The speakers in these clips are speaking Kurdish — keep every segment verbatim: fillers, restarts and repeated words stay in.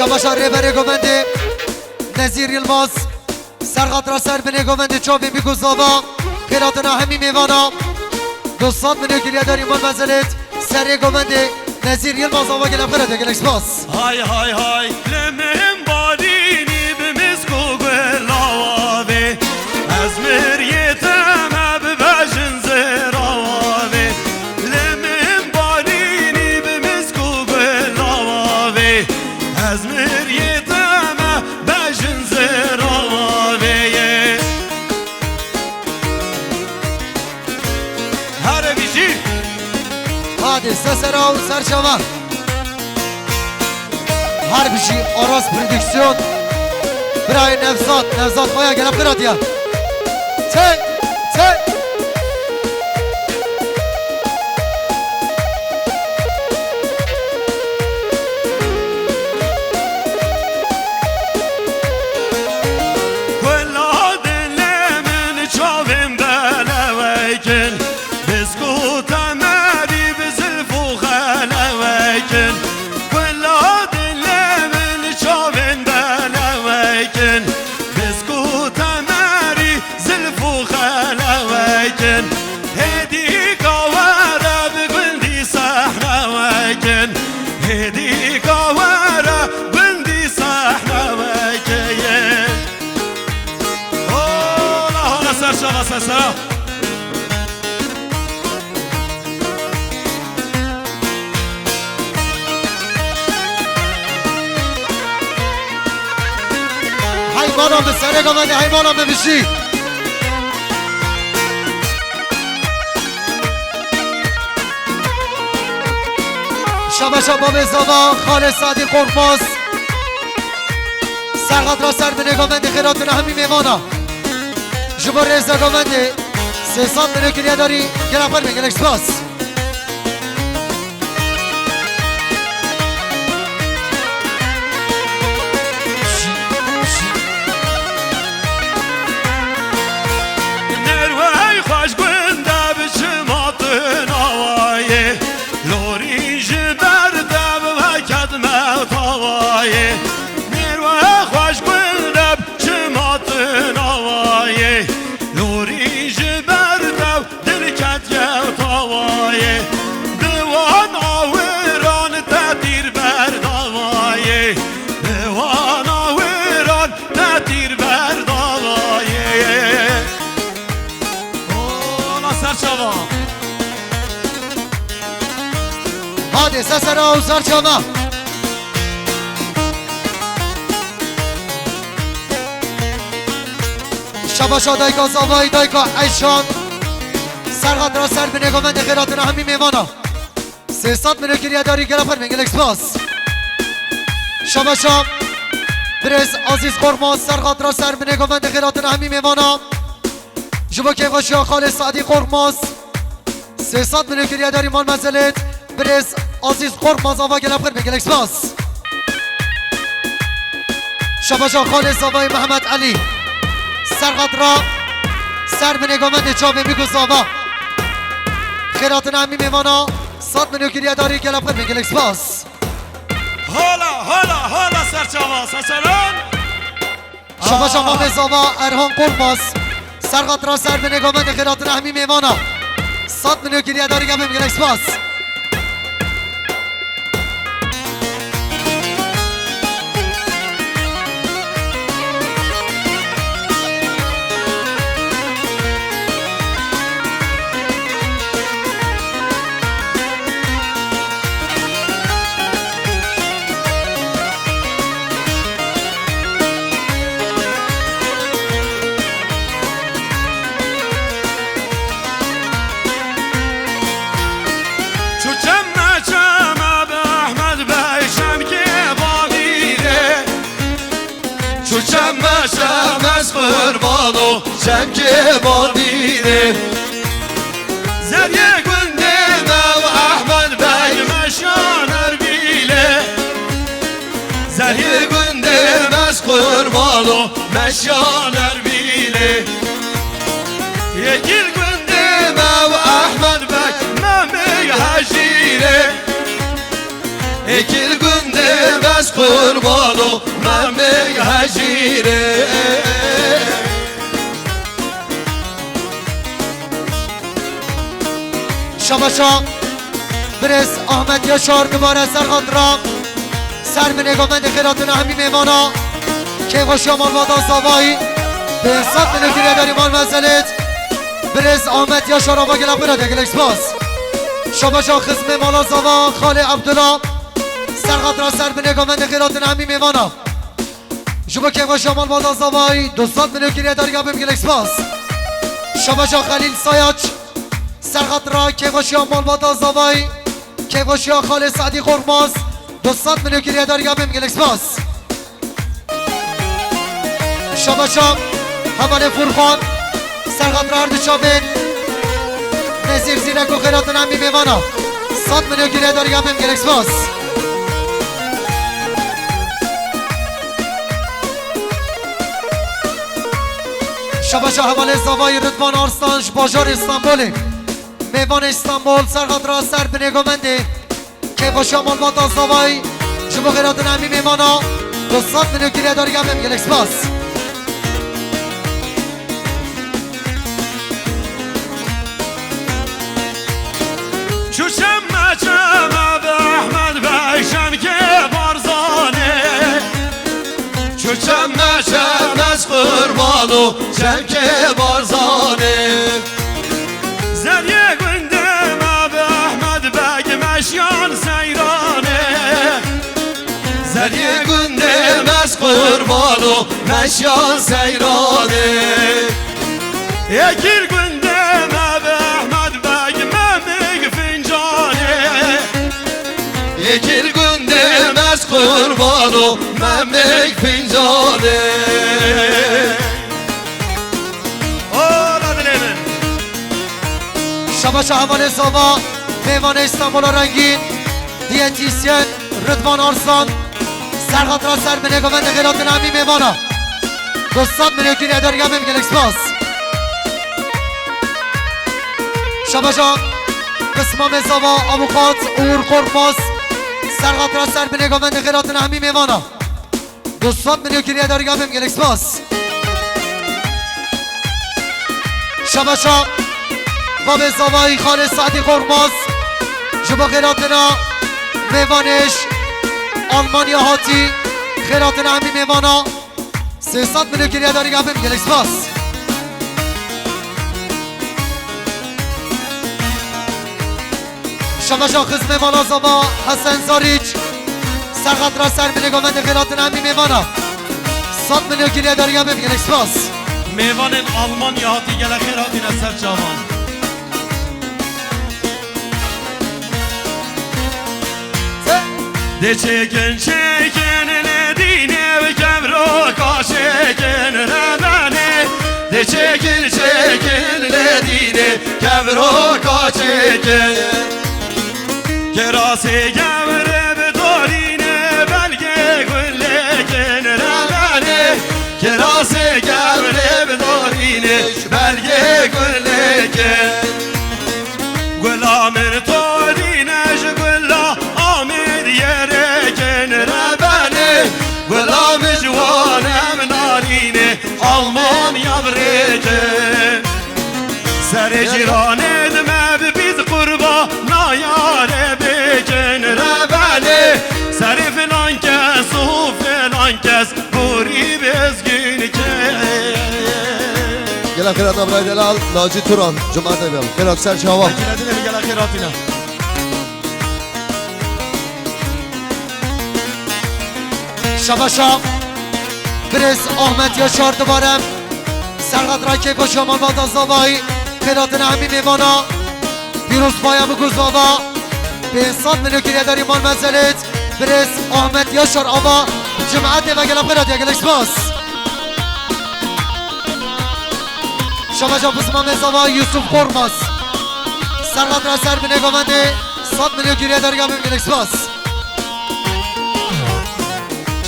Şabaşa rêberê govendê Nezîr Yilmaz. Serxatra ser binê govendê çavê mîk û zava. Xêratina hemî mêvana. Du sed milyon kiryedarî mal mezelêt. Serê govendê Nezîr Yilmaz ava gelek xêrat gelek spas. Hay hay hay, li min barînî bi misk û gula wavê. Ez miriyê te me bibejin zêra wavê. Li min barînî bi misk û gula wavê. Ez miriyê te me bejin zêra wavê. Here bijî. Hadi sesera û serçava. Her bijî Aras Prodüksiyon. Birayê Nevzat, Nevzat Kaya gelek xêratiye. Çek, çek. Kula dilê min çavên belewek in, biskûta merî bi zilf û xelewek in. Kula dilê min çavên belewek in, biskûta merî zilf û xelewek in. Hêdîka were bi gundî sehne wekin. Hêdîka were gundî sehne wekin. Ola, ola, ser çava, ser, ser. Hey mala min, serê govendê, hey mala min bijî. Şabaşa babê zava, Xalê Sadî Korkmaz. Serxatra ser binê govendê xêratina hemî mêvana. Ji bo rêza govendê sê sed milyon kiriye darî, gelek xêr be, gelek spas. Nerwey xweş gund e bi çima tu navayê. Lorî ji ber te bi veket me tawayê. Nerwey xweş gund e bi çima tu navayê. Lorî ji ber te Dil ketiye tawayê, bi wan awiran te tîr berdawayê, bi wan awiran te tîr berdawayê. Ola ser çava. Hadi sesera û ser çava. Şabaşa dayka Zavayî, dayka Eyşan. Serxatra ser binê govendê xêratina hemî mêvana. Sê sed milyon kiriye darî, gelek xêr be, gelek spas. Şabaşa birêz Azîz Korkmaz, serxatra ser binê govendê xêratina hemî mêvana. Ji bo kêfxweşiya Xalê Sadî Korkmaz. Sê sed milyon kiriye darî mal mezelêt. Birêz Azîz Korkmaz ava gelek xêr be, gelek spas. Şabaşa Xalê Zavayê Mehmet Elî. Serxatra ser binê govendê çavê mîk û zava. Xêratina hemî mêvana sed milyon kiriye darî, gelek xêr be, gelek spas. Hala, hala, hala serçava, seseran. Şabaşa mamê zava Erhan Korkmaz. Serxatra ser binê govendê xêratina hemî mêvana. Sed milyon kiriye darî, gelek spas. Çu çeme çeme bi Ehmed Bey şemkê vanî rê. Çu çeme çeme ez qurbano şemkê vanî rê. Zeriyê gundê me û Ehmed Bey meşan Erbîlê. Zeriyê gundê me ez qurbano meşan Erbîlê. Yekî li gundê me û Ehmed Bey Memê Hecîrê. Yekî li gundê me ez qurban Alo, Memê hejîrê. Şabaşa birêz Ahmet Yaşar dubare ser xatira ser binê govendê xêratina hemî mêvana. Kêfxweşiya malbata Zavayî. Pênc sed milyon kirêdarî mal mezelêt. Birêz Ahmet Yaşar ava gelek xwe radiya gelek spas. Şabaşa xizmê mala Zava Xalê Abdullah. Ser xatira ser binê govendê xêratina hemî mêvana. Ji bo kêfxweşiya malbata Zavayî, du sed milyon kiriye derga bim gelek spas. Şabaşa Xelîl Sayaç, ser xatira kêfxweşiya malbata Zavayî, kêfxweşiya Xalê Sadî Korkmaz, du sed milyon kiriye derga bim gelek spas. Şabaşa hevalê Furxan, ser xatira her du çavên Nezîr Zîrek û xêratina hemî mêvana. Sed milyon kiriye derga bim gelek spas. Şabaşa hevalê Zavayî Ridvan Arslan ji bajarê Stenbolê. Mêvanê Stenbol ser xatira ser binê govendê. Kêfxweşiya malbata Zavayî. Ji bo xêratina hemî mêvana. Du sed milyon kiriye derga bim gelek spas. Çu çeme çeme bi Ehmed Bey şevkê Barzanê. Çu çeme çeme ez qurban û şevkê Barzanê. Zeriyê gundê me bi Ehmed Beg meşiyan seyranê. Zeriyê gundê me ez qurban û meşiyan seyranê. Yekîr gundê me bi Ehmed Beg memig fincanê. Yekîr gundê me ez qurban û memig fincanê. Ola dilê min. Şabaşa hevalê Zava, mêvanê Stenbola rengîn, diyetîsyen Ridvan Arslan, ser xatira ser binê govendê xêratina hemî mêvana. Du sed milyon kiriye derga bim gelek spas. Şabaşa qismamê Zava, avukat Uğur Korkmaz, ser xatira ser binê govendê xêratina hemî mêvana. Du sed milyon kiriye derga bim gelek spas. Şabaşa babê Zavayî Xalê Sadî Korkmaz. Ji bo xêratina mêvanêş Almanya hatî. Xêratina hemî mêvana. Sê sed milyon kiriye derga bim gelek spas. Şabaşa xizmê mala Zava Hesen Zariç. Ser xatira ser binê govendê xêratina hemî mêvana. Sed milyon kiriye derga bim gelek spas. Mêvanên Almanya hatî gelek xêr hatine ser çavan. Dê çêkin çêkin lê dînê û kevroka çêkin rebenê. Dê çêkin çêkin lê dînê kevroka çêkin. Kirasê gewre bi dorîne belgê gulêkin rebenê. Kirasê gewre bi dorîne belgê gulêkin. Gula min torîne ji gula Amêd yerêkin rebenê. Gula min ji wan em narîne Almanya birêkin. Serê cîranê dime bi bîz qurba nayare bêkin rebenê. Serê filan kes û filan kes Borî bezgîn ke. Gelek xêrat Abray Delal, Naci Turan, Cuma Devel. Xêrat ser çawa. Gelek xêrat, gelek xêrat yine. Şabaşa birêz Ahmet Yaşar dubare. Ser xatira kêfxweşiya malbata Zavayî, xêratina hemî mêvana. Pîroz paya bikû Zava. Pênc sed milyon kiriye derî mal mezelêt. Birêz Ahmet Yaşar ava cimaetê ve gelek xêr hatiye, gelek spas. Şabaşa pismamê Zava Yusuf Korkmaz. Ser xatira ser binê govendê sed milyon kiriye derga bim, gelek spas.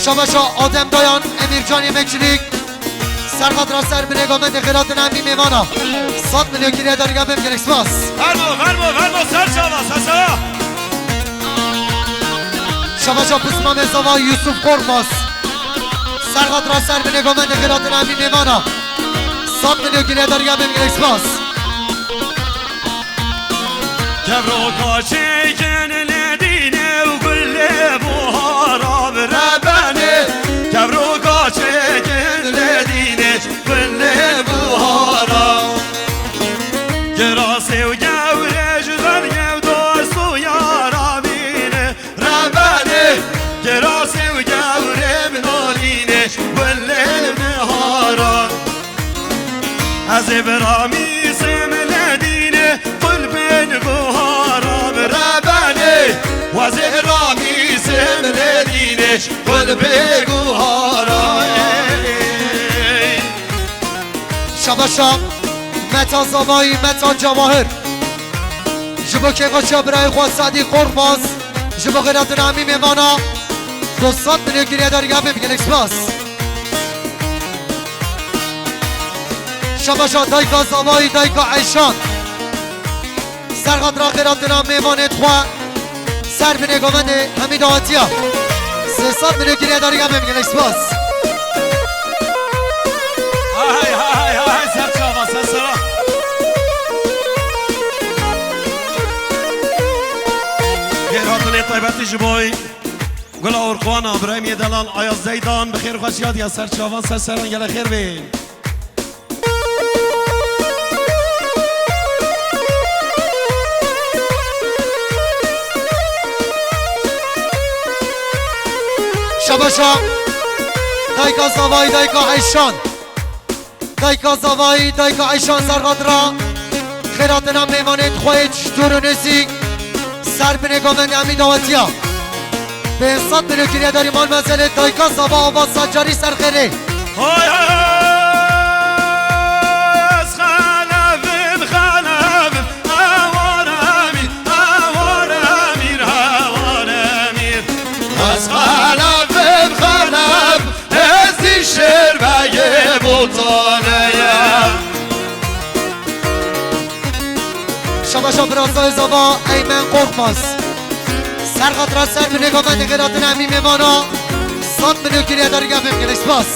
Şabaşa Adem Dayan, Emircan Yemekçilik. Ser xatira ser binê govendê xêratina hemî mêvana. Sed milyon kiriye derga bim, gelek spas. Fermo, fermo, fermo, ser çava, ser çava. Şabaşa pismamê zava Yusuf Korkmaz. Serxat ra ser binê gomendê xêratina hemî mêvana. Sat milyon gilê derya bim gelek spas. Kevroka çêkin lê dînê û gulê buhara bi rebenê. Kevroka çêkin lê dînê gulê buhara. Girasê û gewrê ji dergê û dost û yara bîne. Rebenê, girasê û gewrê min alîne, gulê nihara. Ez ê biramîsim lê dîne, qulbên guhara bi rebenê. Wezê ramîsim lê dîne, qulbê guhara. Şabaşa, Meta Zavayî, Meta Cewahir. Ji bo kêfa birayê xwe Sadî Korkmaz. Ji bo xêratina hemî mêvana, du sed milyon giriye dariya bim gelek spas. Şabaşa dayka Zavayî, dayka Eyşan. Serxat ra xêratina mêvanê xwe. Ser binê govendê hemî dawetiya. Sê sed milyon giriye dariya bim gelek spas. Hay hay hay hay, ser çava, ser sera. Gêrhatinê taybetî ji boy Gula Orxwana, Birahîmê Delal, Ayaz Zeydan, bi xêr xweş yadiya ser çavan, ser seran gele xêr bên. Şabaşa, dayka Zavayî, dayka Eyşan. Dayka Zavayî, dayka Eyşan Serxat ra. Xêratina mêvanê xwe yê çitur û nêzî. Ser binê govendê hemî dawetiya. Pênc sed milyon kiriye darî mal mezelê dayka Zava ava sacarî ser xêrê. Hay hay hay, ez xelevim, xelevim, hewar emîr, hewar emîr, hewar emîr. Ez xelevim, xelev, ez dî şêrbegê botane ye. Şabaşa birazayê zava Eymen Korkmaz. Serxat ra ser binê govendê xêratina hemî mêvana. Sed milyon kiriye dariya bim gelek spas.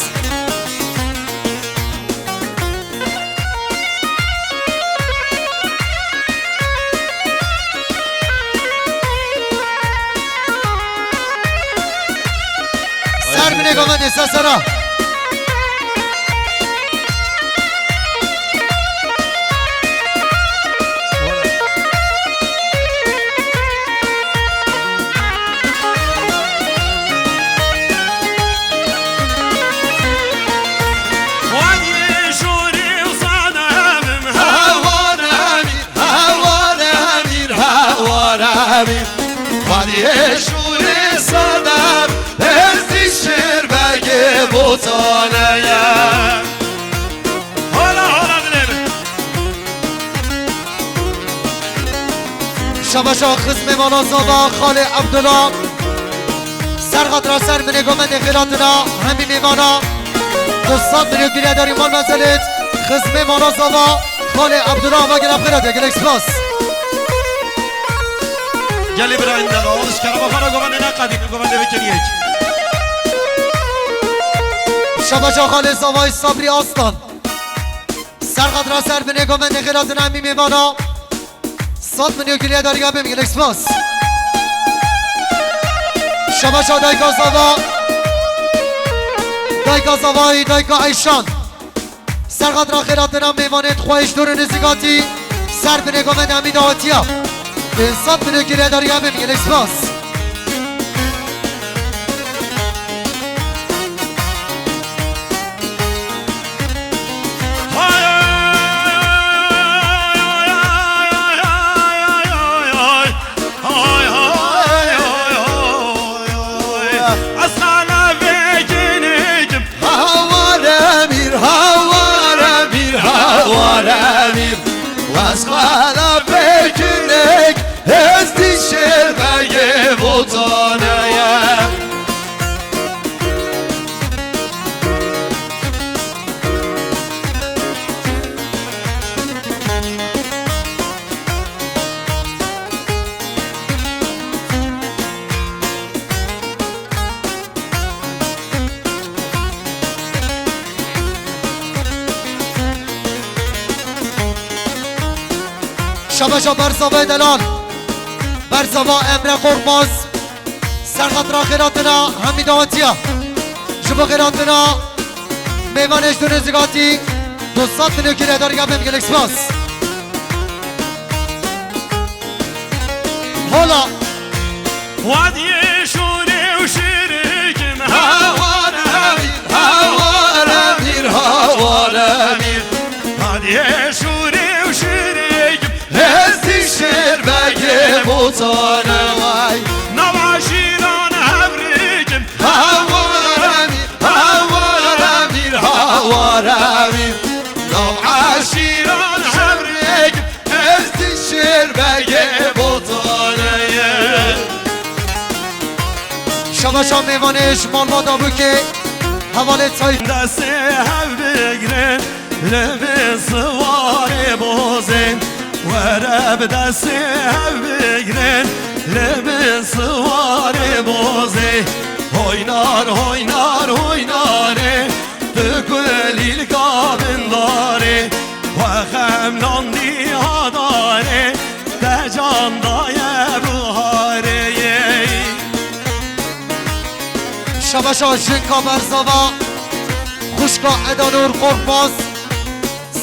Ser binê govendê, ser sera. Wadiyê şorê û sademim, hewar emîr, hewar emîr, hewar emîr. Wadiyê şorê sadem, ez dî şêrbegê botane ye. Hala, hala dilê min. Şabaşa xizmê mala zava Xalê Abdullah. Serxat ra ser binê govendê xêratina hemî mêvana. Du sed milyon giriye darî mal mezelêt. Xizmê mala zava Xalê Abdullah va gela xêrat e, gelek spas. Gelî birayên delal, ji kerema xwe re govendê neqedînin, govendê bikin yek. Şabaşa Xalê Zavayî Sabrî Aslan. Serxat ra ser binê govendê xêratina hemî mêvana. Sed milyon giliye dariya bim, gelek spas. Şabaşa dayka Zava. Dayka Zavayî, dayka Eyşan. Serxat ra xêratina mêvanê xwe ji dûr û nêzîkatî. Ser binê govendê hemî dawetiya. Pênc sed milyon giliye dariya bim, gelek spas. Hawar emîr, hawar emîr, hawar emîr. Wez xala vê kinek, ez dî şêrbegê Beşa berzavê delal. Berzava Emre Korkmaz. Serhat ra xêratina hemî dawetiya. Ji bo xêratina mêvanê ji Tunê Zigatî. Du sed milyon kiriye derya bim gelek spas. Hola. Wadiyê şûrê û şirikim. Hawar emîr, hawar emîr, hawar emîr. Wadiyê şûrê û şirikim. Hestî şêrbegê botane way. Nava şîran hevrikim. Hawar emîr, hawar emîr, hawar emîr. Nav eşîran hevrikim. Hestî şêrbegê botane ye. Şabaşa mêvanê ji malbata bûkê hevalê çay. Destê hev bigrin. Li bin siwarê bozê, were bi destê hev bigrin. Li bin siwarê bozê, hoynar, hoynar, hoynarê, tu kulîlka bin darê, we xem nan nîhadarê, te can daye biharê. Şabaşa jinka berzava, xwişka Edanur Korkmaz.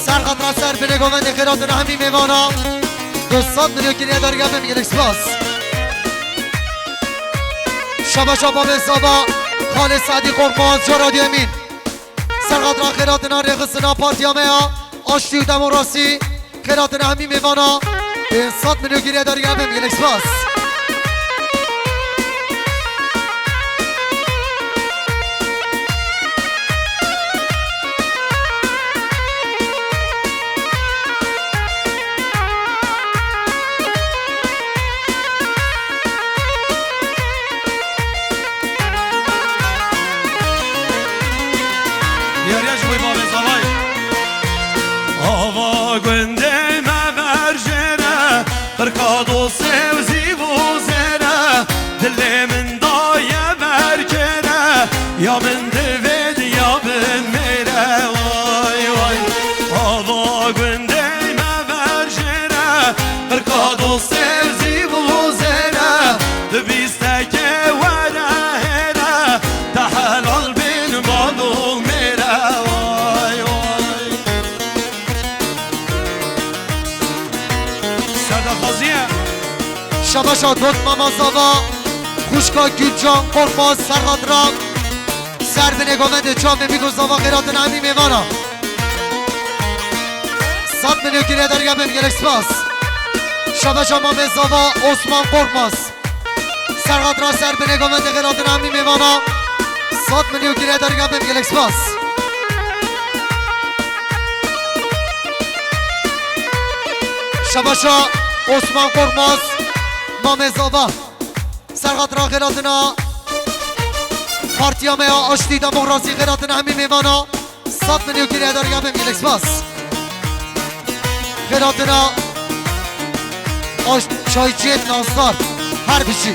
Serhat ra ser binê govendê xêratina hemî mêvana. Du sed milyon kiriye derya bim gelek spas. Şabaşa babê zava, xalê Sadî Korkmaz, cara duyemîn. Serhat ra xêratina rêxistina partiya me ya, aştî û demokrasî. Xêratina hemî mêvana, pênc sed milyon giriye derya bim gelek spas. Diyariya ji wê bavê zavayê. Ava gundê me berjêre, qirka dostê û zîv û zêre, dilê min daye berkêre, ya min divê diya bin mêre, way, way. Ava gundê me berjêre, qirka dostê û zîv û zêre, di bîsteke were hêre, te helal bin bal û mêre, way, way. Serdaxwaziye. Şabaşa Dot Mama Zava, xwişka Gülcan Korkmaz, Serhat Ram. Ser binê govendê çavê bî ku zava xêratina hemî mêvana. Sed milyon kiriye derya bim gelek spas. Şabaşa Mamê Zava Osman Korkmaz. Serhat ra ser binê govendê xêratina hemî mêvana. Sed milyon kiriye derya bim gelek spas. Şabaşa Osman Korkmaz, Mamê Zava. Serhat ra xêratina Partiya me ya Aştî Demokrasî, xêratina hemî mêvana. Sed milyon kiriye derya bim gelek spas. Xêratina aş-, çayçiyê Nasdar. Her bijî.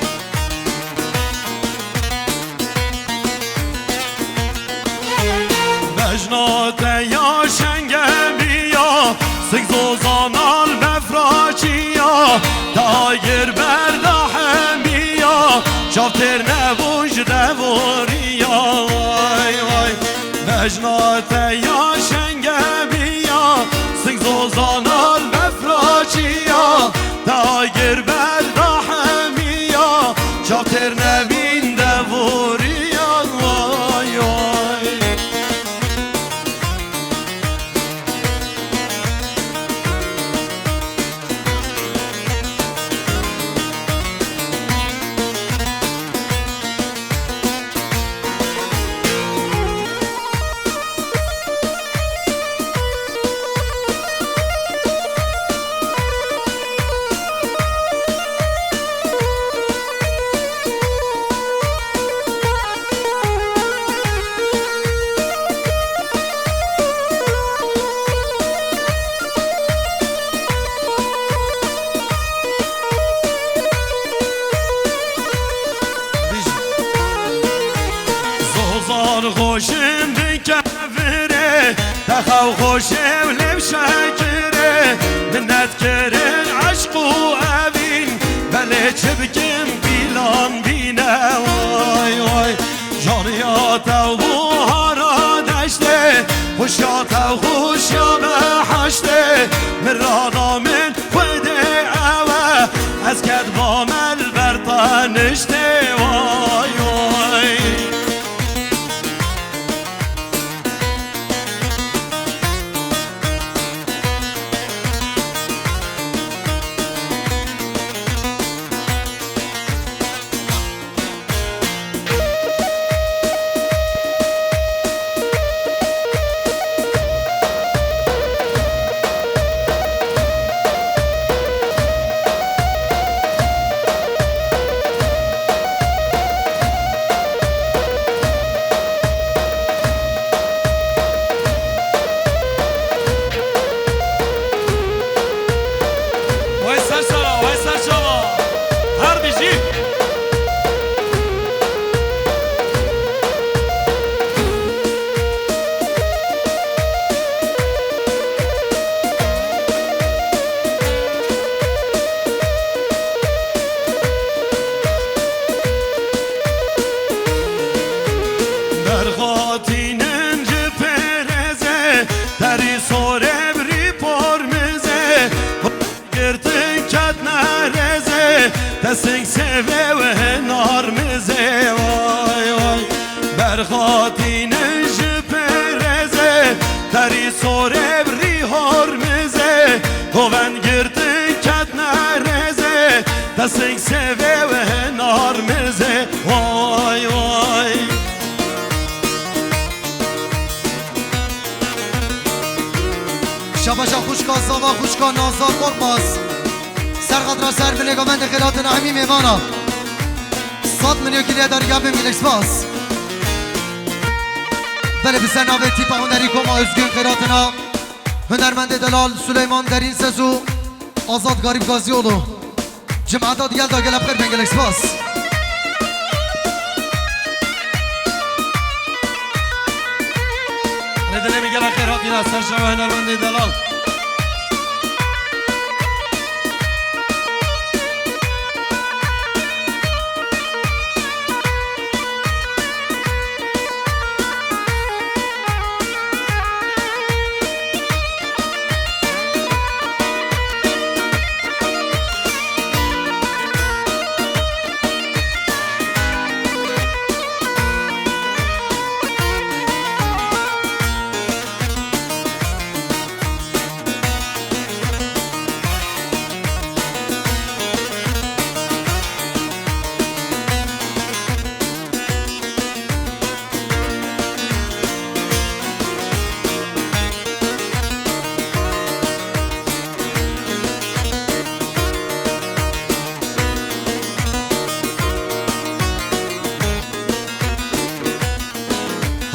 Bejna te ya şenge biya, sik zozan al befraçiya, dagir berda hemiya, çav têr nebûn ji devoriya, vay, vay. Bejna te ya şenge biya, sik zozan al befraçiya, dagir berda hemiya, çav têr nebîn devoriya, vay, vay. Zozan xweşin dike virê, te xew xweşê û lêv şekirê, minnet kirin eşq Çi bikim pîlan bîne, way, way. Jariya te û buhara deştê, xuşya te û xuşya beheştê. Mirada min Xwedê ew e, ez ketba me li ber teniştê, way, way. Wey ser sera, wey ser çava. Her bijî. Berxatînin ji perezê, terî sorê birî pormizê. Girtin ketne rêzê, tesing sêvê wê nar mizê, way, way. Berxatînin ji perezê, terî sorê birî hormizê. Koven girtin ketne rêzê, tesing sêvê wê nar mizê, way, way. Şabaşa xwişka zava, xwişka Nazan Korkmaz. Ser xatra ser binê govendê xêratina hemî mêvana. Sed milyon kiliye dar gavim gelek spas. Belê bi ser navê tîpa hunerî Koma Özgün xêratina hunermendê delal Süleyman Derîn Ses û Azad Garip Gazioğlu. Cemaeta digel de gelek xêr bên, gelek spas. Rê dilê min gelek xêr hatîne ser şeva hunermendê delal.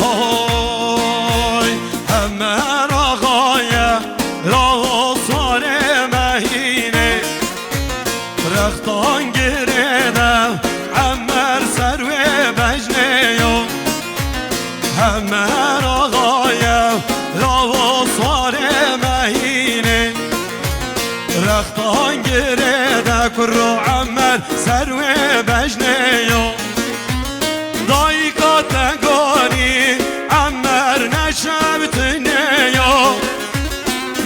Hay, Emer Axayê, Lawo Sarê Mehînê, rextan girê de Emer ser wê bejnê yo. Emer Axayê, Lawo Sarê Mehînê, rextan girê de kuro Emer ser wê bejnê yo. Dayika te gorî Emer ne şev tune yo.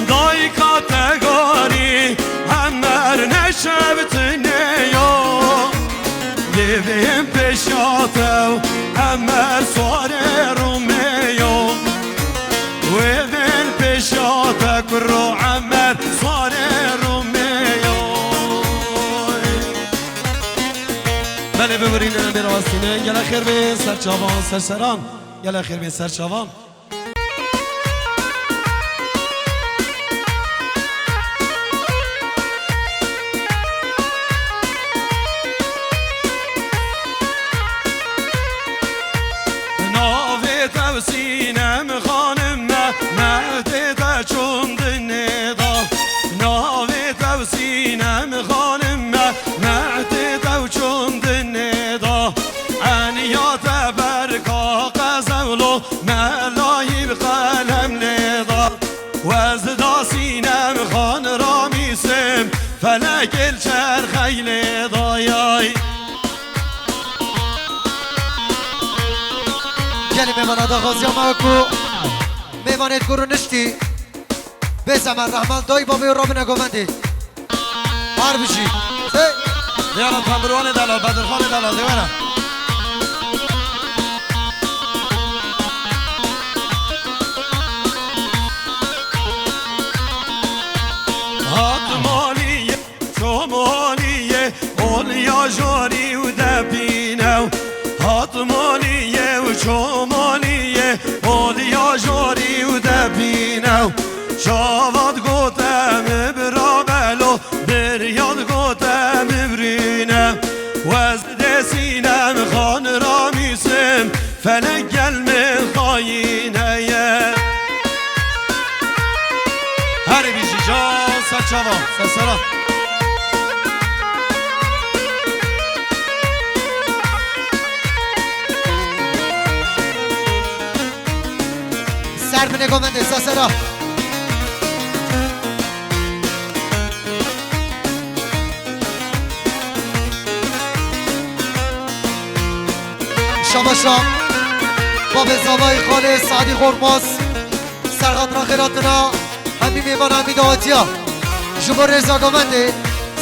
Dayika te gorî Emer ne şev tune yo. Lê vên pêşa te Emer sarê Romê yo. Wê vên pêşa te kuro Emer sarê Romê yo. Belê, bimirîne, bê rawestîne. Gelek xêr bê, ser çavan, ser seran. Gelek xêr bê, ser çavan. Navê te Sînem xanim me, mehdê te çûn dinê da. Navê te Sînem xanim me, mehdê te çûn dinê da. Eniya te ber kaxez ewlo, melayî bi qelem lê da. Wez da Sînem xan ramîsim, felek el çerxey lê da. Ana daxwaziya me ku mêvanê ku rûniştî bê zemer rehmet dayî babê û rabine govendê. Her bijî. Hey! Diyara Tamburwanê delal, Bedirxanê delal, dê were. Hat maliyê, ço maliyê, olya jorî û depîne. Hat maliyê û ço maliyê, olya jorî û depîne. Çavat gote mi bira belo, Biryad gote mi birîne, wez dê sînem xan ramîsim, felek gel min xayîne ye. Herê bijî can ser çava, ser sera. Ser binê govendê, ser sera. Şabaşa babê zavayê xalê Sadî Xormaz, serxatira xêratina hemî mêvan hemî dawetiya. Ji bo rêza govendê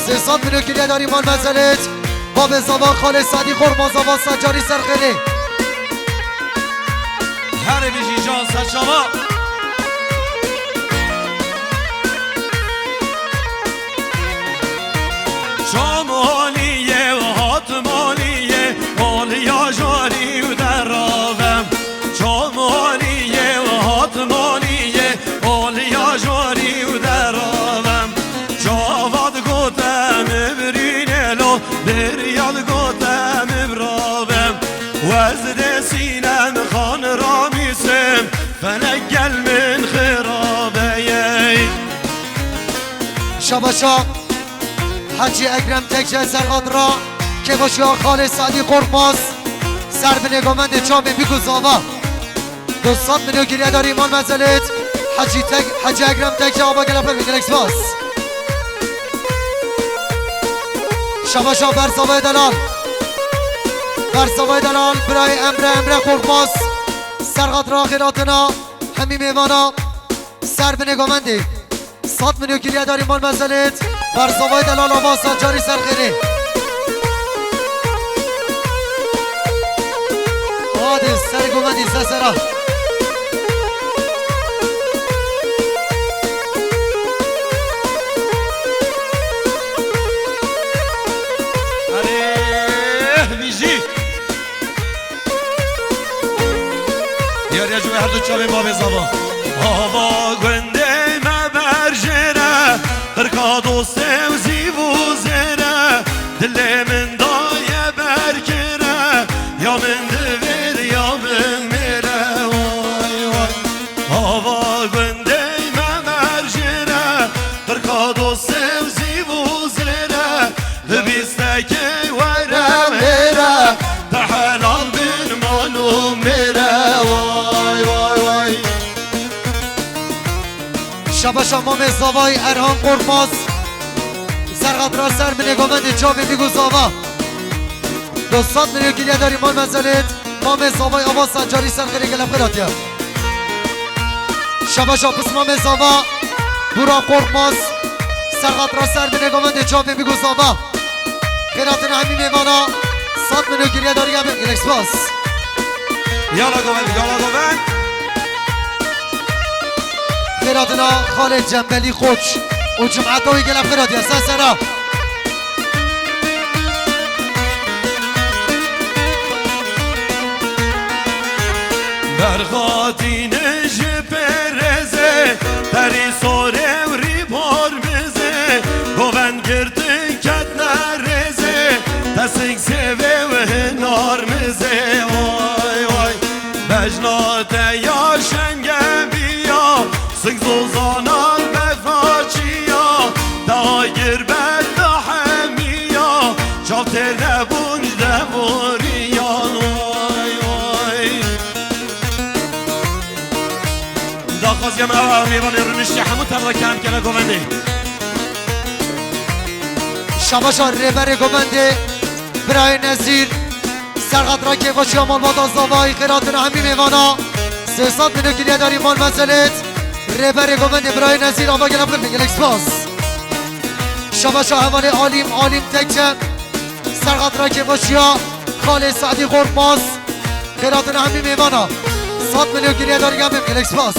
sê sed milyon kiriye darî mal mezelêt. Babê zava xalê Sadî Xormaz ava Sacarî serxêlê. Herê bijî can serçava. Ço maliyê û hat maliyê, olya jorî û derave. Ço maliyê û hat maliyê, olya jorî û derave. Çavat gote mi birîne lo, biryad gote mi birave. Wez dê sînem xan ramîsim, felek gel min xirabeyey. Şabaşa Hecî Ekrem Tekçe serxatira kêvaşiya xalê Sadî Korkmaz, ser binê govendê çavê bîk û zava. Du sed milyon geriye darî mal mezelêt. Hecî Tek-, Hecî Ekrem Tekçe ava gelek xêr, gelek spas. Şabaşa Berzavayê Delal. Berzavayê Delal, birayê Emre, Emre Korkmaz. Serxatira xêratina hemî mêvana. Ser binê govendê. Sed milyon kiriye darî mal mezelêt. Berzavayê Delal ava Sacarî serxêlê. Hadi ser govendî, ser sera. Erê, bijî. Diyariya ji we her du çavên bavê zava. Ava gundê me berjêre, qirka dostê û zîv û zêre, dilê min daye berkêre, ya min divêr ya min mêre, way way. Ava gundê me berjêre, qirka dostê û zîv û zêre, Dibîstekê were mêre, te helal bin mal û mêre, way, way, way. Şabaşa mamê zavayî Erhan Korkmaz. Serxatira ser binê govendê çavê bîk û zava. Du sed milyon kiriye darî mal mezelêt. Mamê zavayê ava Sacarî serxêlê gelek xêr hatiye. Şabaşa pismamê zava Bura Korkmaz. Serxatira ser binê govendê çavê bîk û zava. Xêratina hemî mêvana sed milyon kiriye darî ya bin. Gelek spas. Yala govend, yala govend. Xêratina xalê Cembelî Koç û cimeta wî gelek xêr hatiye. Ser sera. Berxatîne ji pêrêzê, terî sorê û rî bor mizê, govend girtin ketne rêzê, te sing sêvê û hinar mizê, oy, oy. Bejna te ya şenge biya, sing zozanan befaçiya, dagir ber da hemiya, çav têr nebûn ji devoriyan, oy, oy. Daxwaziya me ew e, mêvanê rûniştî hemû tevla kemkene govendê. Şabaşa rêberê govendê, birayê Nezîr, Serxatira kêfxweşiya malbata Zavayî, xêratina hemî mêvana. Sê sed milyon kiriye darî mal mezelet. Rêberê govendê birayê Nezîr ava gela bixin gelek spas. Şabaşa hevalê Alîm, Alîm Tekçe. Serxatira kêfxweşiya xalê Sadî Korkmaz. Xêratina hemî mêvana. Sed milyon kiriye darî gelek spas.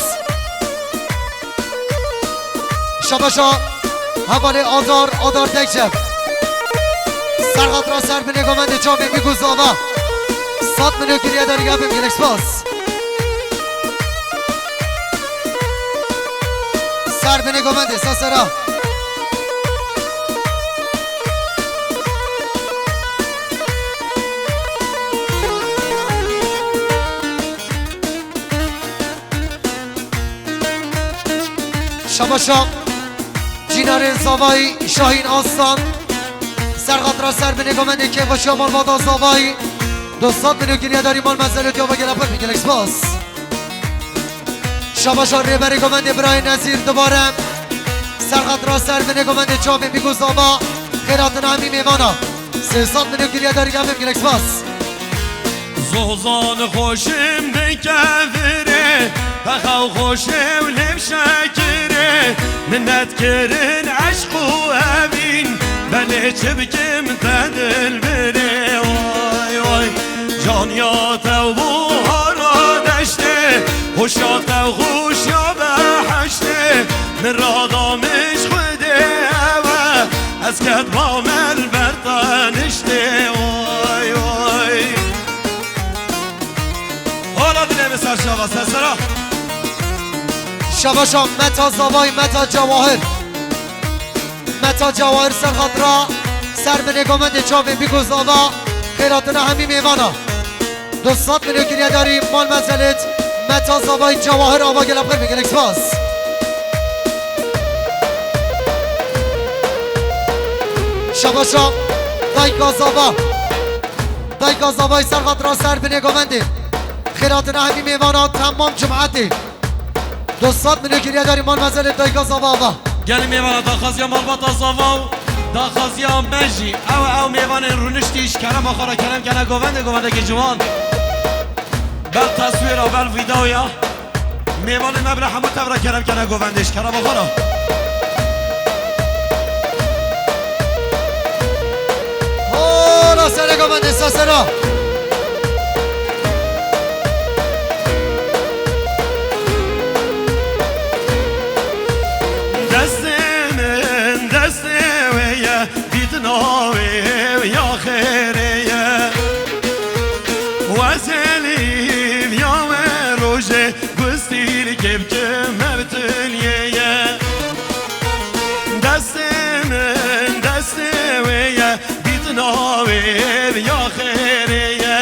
Şabaşa hevalê Adar, Adar Tekçe. Serxatira ser binê govendê çavê Bîgû Zava. Sed milyon kiriye darî gelek spas. Ser binê govendê, sesera. Şabaşa Cînarên Zavayî, Şahîn Aslan. Serxatira ser binê govendê kêfxweşiya malbata Zavayî. Du sed milyon kiriye darî mal mezelê tiya ve gela pir gelek spas. Şabaşa rêberê govendê birayê Nezîr dibare. Serxatira ser binê govendê çavê Bîgû Zava. Xêratina hemî mêvana. Sê sed milyon kiriye darî gelek spas. Zozan xweşim dike virê, texew xweşew lêv şekirê, minnet kirin eşq û evîn, belê çi bikim te dilbirê. Oy, oy, canya te bû hara deştê, hoşa te xweşa behştê, min radamiş Xwedê ewe, ez ketba mel ber teniştê. Oy, oy. Hala dilê min ser şava, sesera. Şabaşa Meta Zavay, Meta Cewahir. Meta Cewahir serxatira ser binê govendê çavê Bîgû Zava, xêratina hemî mêvana. Du sed milyon kiriye darî mal mezelet. Meta Zavay Cewahir ava gela bixin gelek spas. Şabaşa Dayka Zava. Dayka Zavayî serxatira ser binê govendê. Xêratina hemî mêvana temam cimetê. Du sed milyon kiriye darî mal mezelê Dayka Zava ava. Gelî mêvana daxwaziya malbata Zava û daxwaziya me jî. Ew, ew mêvanên rûniştî ji kerema xwe re kerem kene govendê, govendekî ciwan. Bel teswîra, bel vîdeoya. Mêvanê me bira hemû tev re kerem kene govendê ji kerema xwe re. Hora serê govendê, sesera. Destê min destê wê ye, dîtina wê ya xêrê ye. Wezelî ya we rojê, gustîl kêpke mevtiliyê ye. Destê min destê wê ye, dîtina wê ya xêrê ye.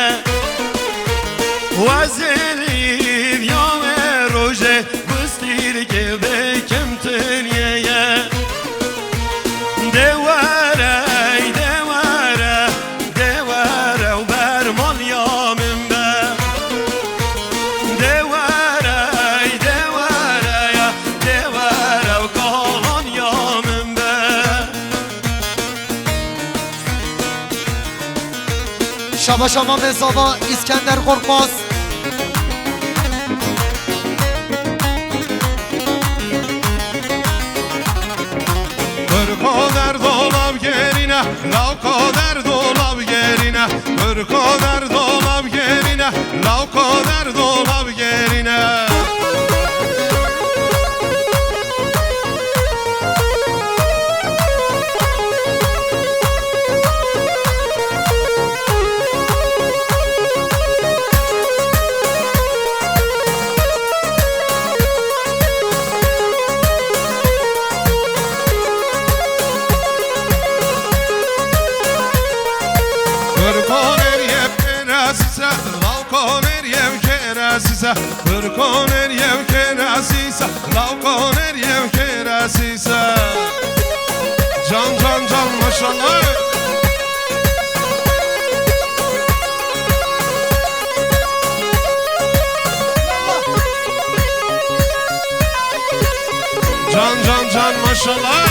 Wezelî ya we rojê, gustîl kêpke mevtiliyê ye. De were, de were, de were û bermaliya min be. De were, de were ya, de were û kalaniya min be. Şabaşa Mamê Zava, Îskender Korkmaz. Kurko derdo lav gerîne, lawko derdo lav gerîne, kurko derdo lav gerîne, lawko derdo lav gerîne. Kurko nerye pênasîse, lawko nerye pênasîse, kurko nerye pênasîse, lawko nerye pênasîse. Can, can, can, maşallah. Can, can, can, maşallah.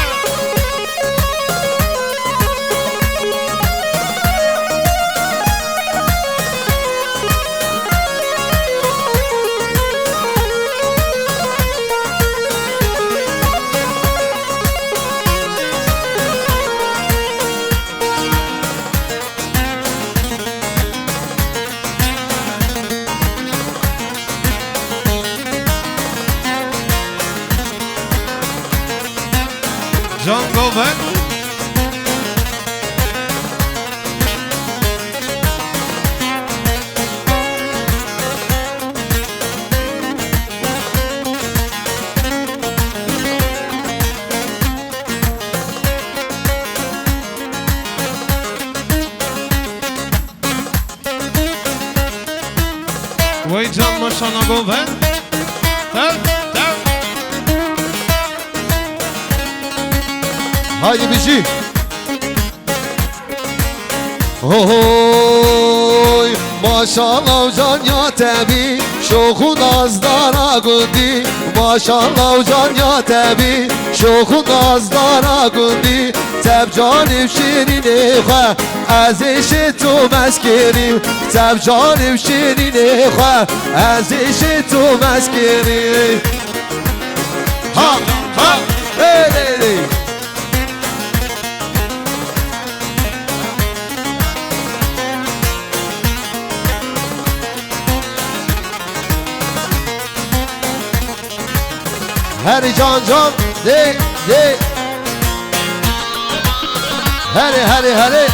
Wey can maşana govend. Tev, tev. Haydi bijî. Hoy, maşallah can ya te bî, şox û nazdana gundî. Maşallah can ya te bî, şox û nazdana gundî. Tev canê şêrînê xwe, ez ê şê to mezkêrî. Tev canê şêrînê xwe, ez ê şê to mezkêrî. Ha, ha, hey, hey, hey. Herê can can, dê, dê. Herê, herê, herê.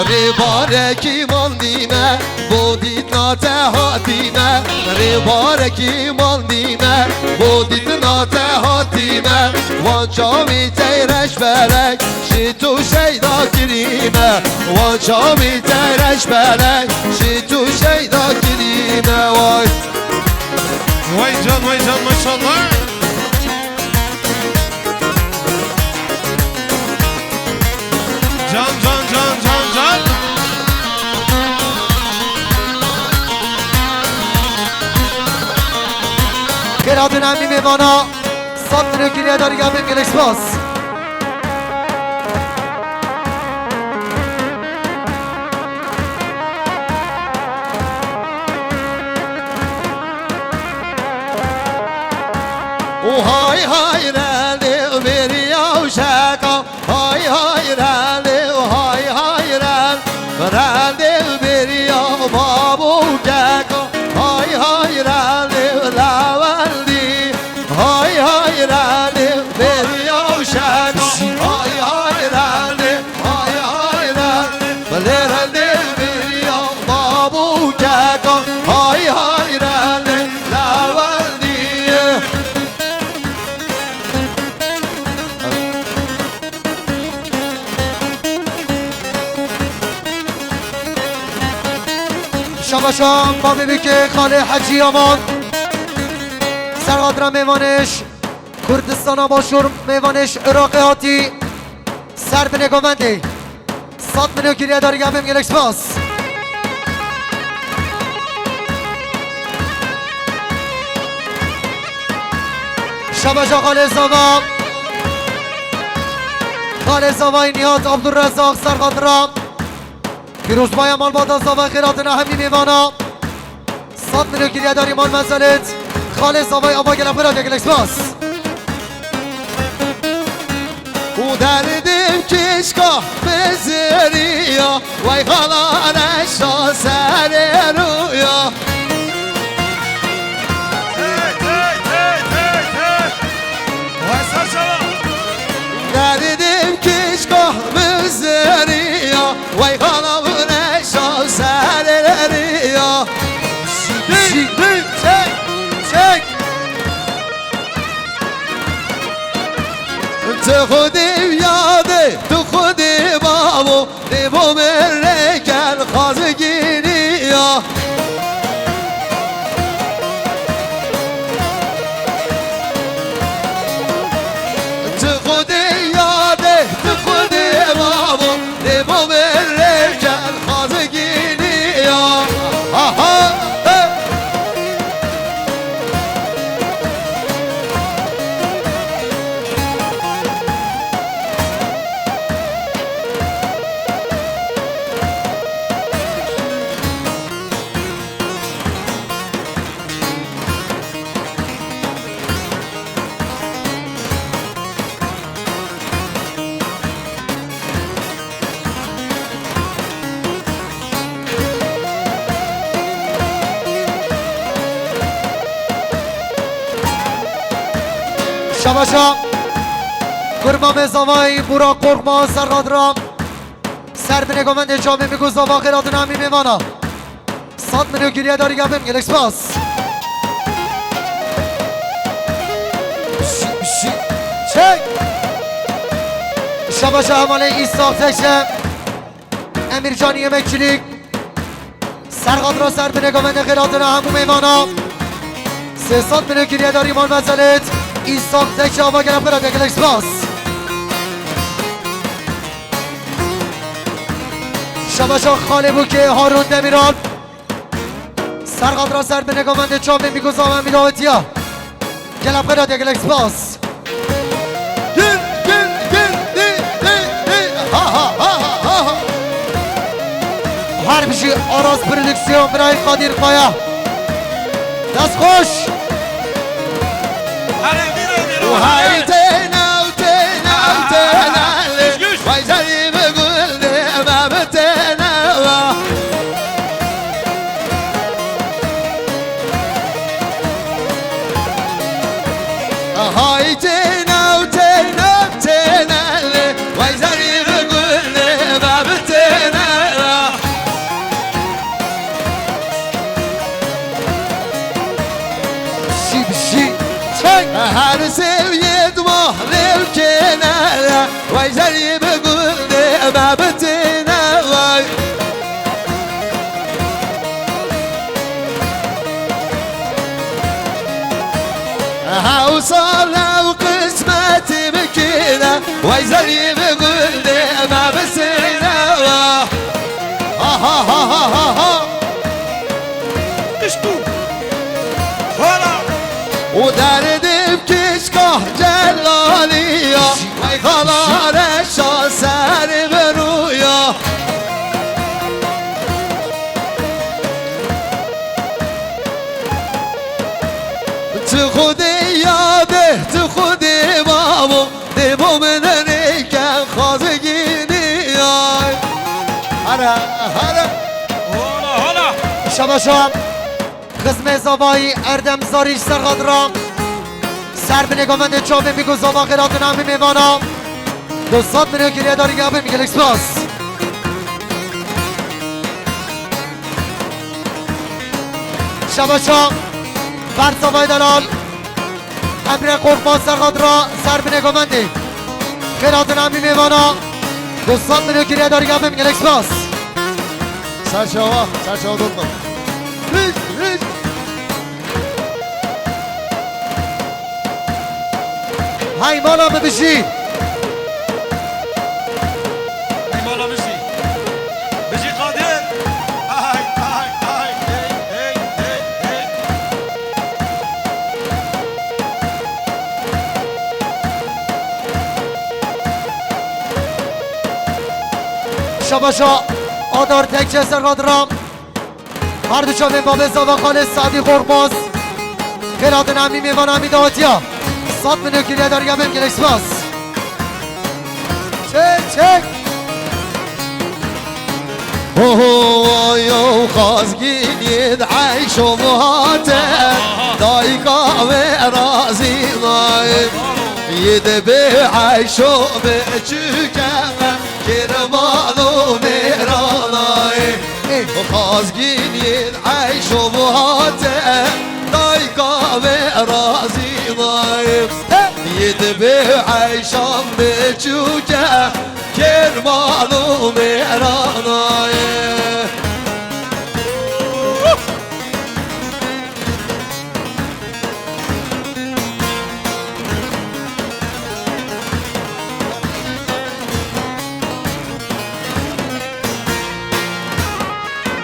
Rêbarekî mandîme, bo dîtina te hatîme. Rêbarekî mandîme, bo dîtina te hatîme. Wan çavî tey reş belek, ji tu şeyda kirîme. Wan çavî tey reş belek, ji tu şeyda kirîme. Way. Way can, way can, maşallah. Can, can, can, can, can. Xêr hatin hemî mêvana. Sat milyon kiriye darî gelin, gelek spas. Û hay hay relê bêriya û şeka. Hay hay relê, hay hay rel. Relê bêriya bab û keka. Hay hay relê lewendî. Hay hay relê bêriya û şeka. Hay hay relê, hay hay relê. Belê relê bêriya bab û keka. Hay hay relê lewendî. Şabaşan bavê bikê xalê Hecî Yaman. Serhadra mêvanêş Kurdistana Başûr, mêvanêş Iraqê hatî. Ser binê govendê. Sat milyon kiriye darî gelin, gelek spas. Şabaşa Xalê Zava. Xalê Zavayê Nihat Abdurrezzaq Serxatira. Pîrozbaya malbata Zava, xêr hatina hemî mêvana. Sat milyon kiriye darî mal mezelit. Xalê Zavayê ava gelek xêr hatiye, gelek spas. Û derdim kişka biziriya, vay xala reşa serê rûya. Hey, hey, hey, hey, hey. Vay ser çava. Derdim kişka biziriya, vay xala reşa serê rûya. Şidî, çek, çek. Tu xwedî yadê, tu xwedî bavo, dê bo min rêkel xazgîniya. Tu xwedî yadê, tu xwedî bavo, dê bo min rêkel xazgîniya. Aha, hey. Başa. Kurma me zavayî Burak Korkmaz serradra. Ser binê govendê çavê mi ku zava xêr hatin hemî mêvana. Sat milyon geriye darî gabim, gelek spas. Şi, şi, çek. Şabaşa hevalê Îsa Teşe. Emircan Yemekçilik. Serhat ra ser binê govendê xêr hatina hemû mêvana. Sê sed milyon geriye darî mal mezelet. Îsa Teşe ava gelek xêr hatiye, gelek spas. Şabaşa Xalê Bûkê Harun Demiral. Serhat ra ser binê govendê çavê mi ku zava mi dawetiya. Gelek xêr hatiye, gelek spas. Gel, gel, gel, de, de, de. Ha, ha, ha, ha, ha, ha. Her bijî Aras Prodüksiyon, birayê Kadir Kaya. Dest xweş. Û hey têne, û têne, û têne. Vay zarî bi gul de, me bi têne va. Hay têne û têne têne lê, vay zarî bi gul lê, me bi têne. Şî bi şî. Çek. Her seviyê dima lê kêne. Vay zarî bi gul de me bi têne vay. Hew sal ew qismetî bikîne. Vay zarî bi gul de me bi têne vay. Ha ha ha ha ha ha. Kiştu. Hala. û derdim kişka celaliya, ay xalare şaser beruya. Tu xudê yade, tu xudê babo, dê bo min neyken xazgînî ay. Hara, hara. Hola, hola. Şabaşa. Xizmê zavayî Erdem Zarî ji Serhat ra. Ser binê govendê çavê mi ku zava xêr hatin hemî mêvana. Du sed milyon geriye darî gabim, gelek spas. Şabaşa. Ber zavayî delal. Emre Korkmaz Serhat ra ser binê govendê. Xêr hatin hemî mêvana. Du sed milyon geriye darî gabim, gelek spas. Serçawa, serçawa dotma. Hiç, hiç. Hay mala min bijî. Hay mala bijî. Bijî Qadir. Ay, ay, ay, hey, hey, hey, hey. Şabaşa Adar Tekçe Serhat ra. Her du çavên babê zava xalê Sadî Korkmaz. Xêr hatin hemî mêvan hemî dawetiya. Sed milyon geriye darî gabim, gelek spas. Çek, çek. Ho, ho, yo, xazgîn yid eyşo muhate, dayka ve razî nay. Yid be eyşo be çüke, kirmano meranay. Xazgîn yid eyşo muhate, dayka ve razî nay. Yid be eyşan be çüke, Kerman û mêrana ye.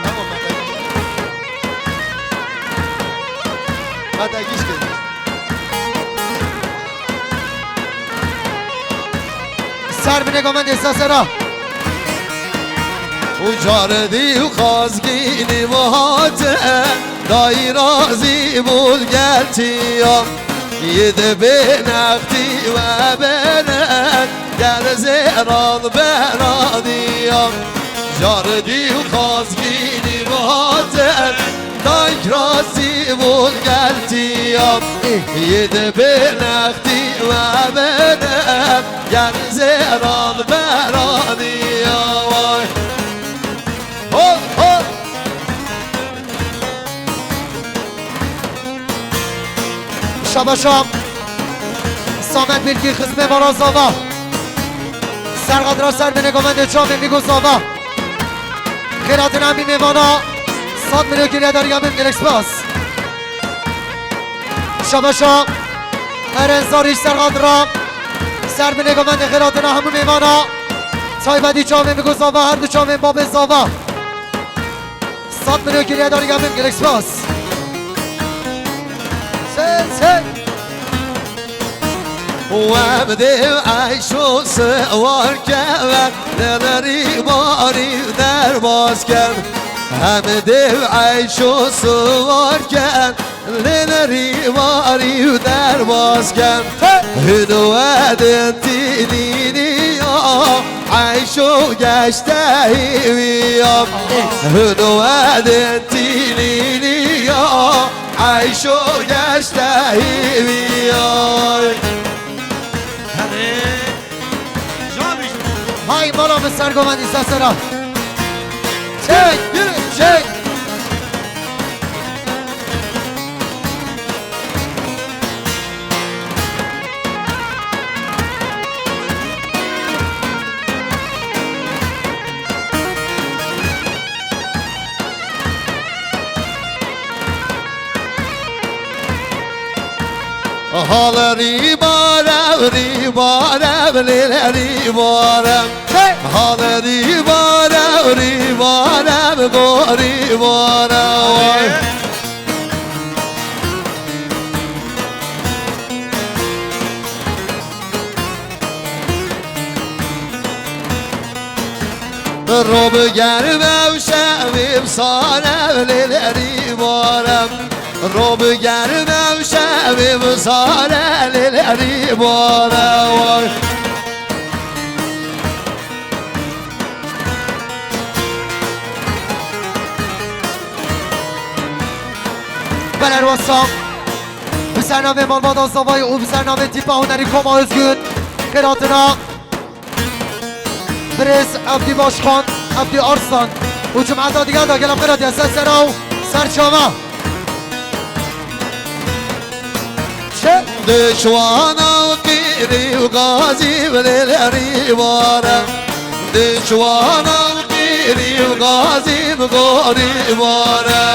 Tamam, ben de giyeceğim. Ben de giyeceğim. Ser binê govendê sesera. Û caredî û xazgînî vihate, dayî razî bûn geltiya. Yid bê nextî we bene, gel zêran beradiya. Caredî û xazgînî vihate, dayî razî bûn geltiya. Yid bê nextî We bide ger zêran beraniya way. Ho, ho. Şabaşa. Samet Bilgî xizmê vara zava. Serqadra ser binê govendê çavê Mîgo zava. Xêratina bî mêvana. Sat milyon kiriye dariya min, gelek spas. Şabaşa. Eren Zarî Serqadra. Ser binê govendê xêratina hemû mêvana. Taybetî çavê Mîgo zava, her du çavên babê zava. Sat milyon kiriye dariya min, gelek spas. Sen, sen. Wem dev eyşo siwar keve, lêlerî barî derbas ken. Hem dev eyşo siwar ken, lêlerî barî derbas ken. Hün wedin tînîniya, eyşo geşte hîviya. Hün wedin tînîniya, eyşo geşte hîviya. Hadi. Hay mala min sergovendî sesera. Çek, yürü, çek. Hal rîbarev, rîbarev, lê rîbarev. Hey! Hal rîbarev, rîbarev, go rîbarev. Rob germe û şevê bi sare lê derî bare. Rob germe û şevê bi sare lê derî bare. Way. Beler wasa. Bi ser navê malbata zavayê û bi ser navê tîpa hunerî Koma Özgün. Xêratina. Birêz Evdî Başkan, Evdî Arslan û cimeta diger de gelek xêra diye ser sera û ser çava. Çi? Dişwana qîrî û gazî bilêlerî bare. Dişwana qîrî û gazî bi gorî bare.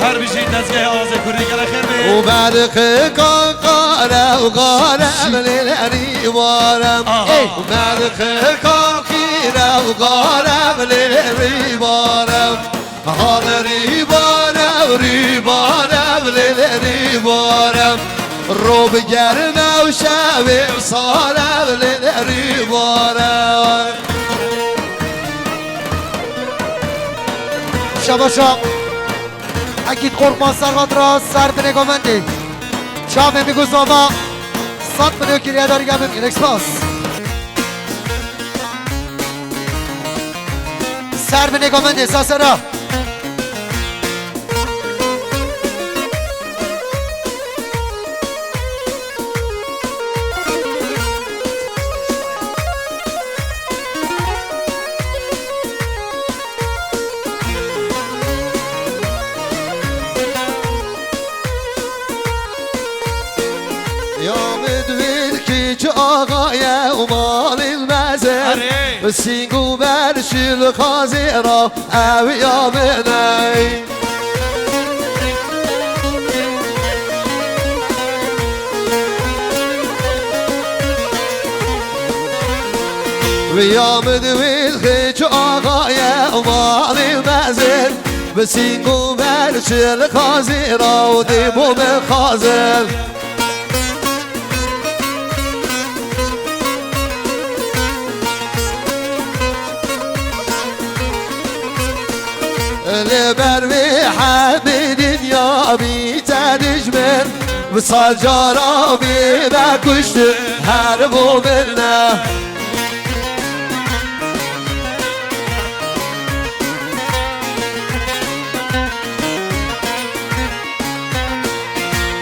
Her bijî dezgehê Awazê Kurdî, gelek xêr be. Û berxê kan qare û qare bilêlerî bare. Aha. Û berxê kan qîre û qare bilêlerî bare. Hal rîbarev, rîbarev, lê rîbarev. Ro bi germe û şevê bi sarev, lê rîbarev. Şabaşa. Ekîd Korkmaz Serhat ra ser binê govendê. Çavê mi guzava. Sat milyon kiriye darî gemim. Gelek spas. Ser binê govendê, sasera. Ya min divêt kiç axaye û malên mezin. Erê. Bi sîng û berşî li xazê ra ew ya min ey. Viya min divêt kiç axaye û malên mezin. Bi sîng û berşî li xazê ra û dê bo min xazin. Li ber vê hemî dinya bîte dijmin, bi sal cara bîme kuştin, her bo min ne.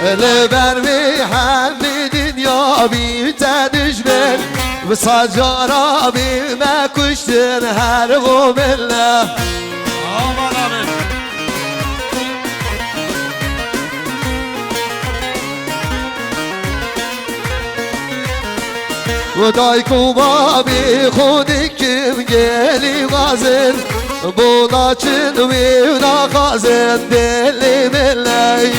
Li ber vê hemî dinya bîte dijmin, wisa cara bî me kuştin her vo mille. Aman amin. Û dayk û babî xwe dikim gelî xazin, bo naçin wî naxazin dilî miley.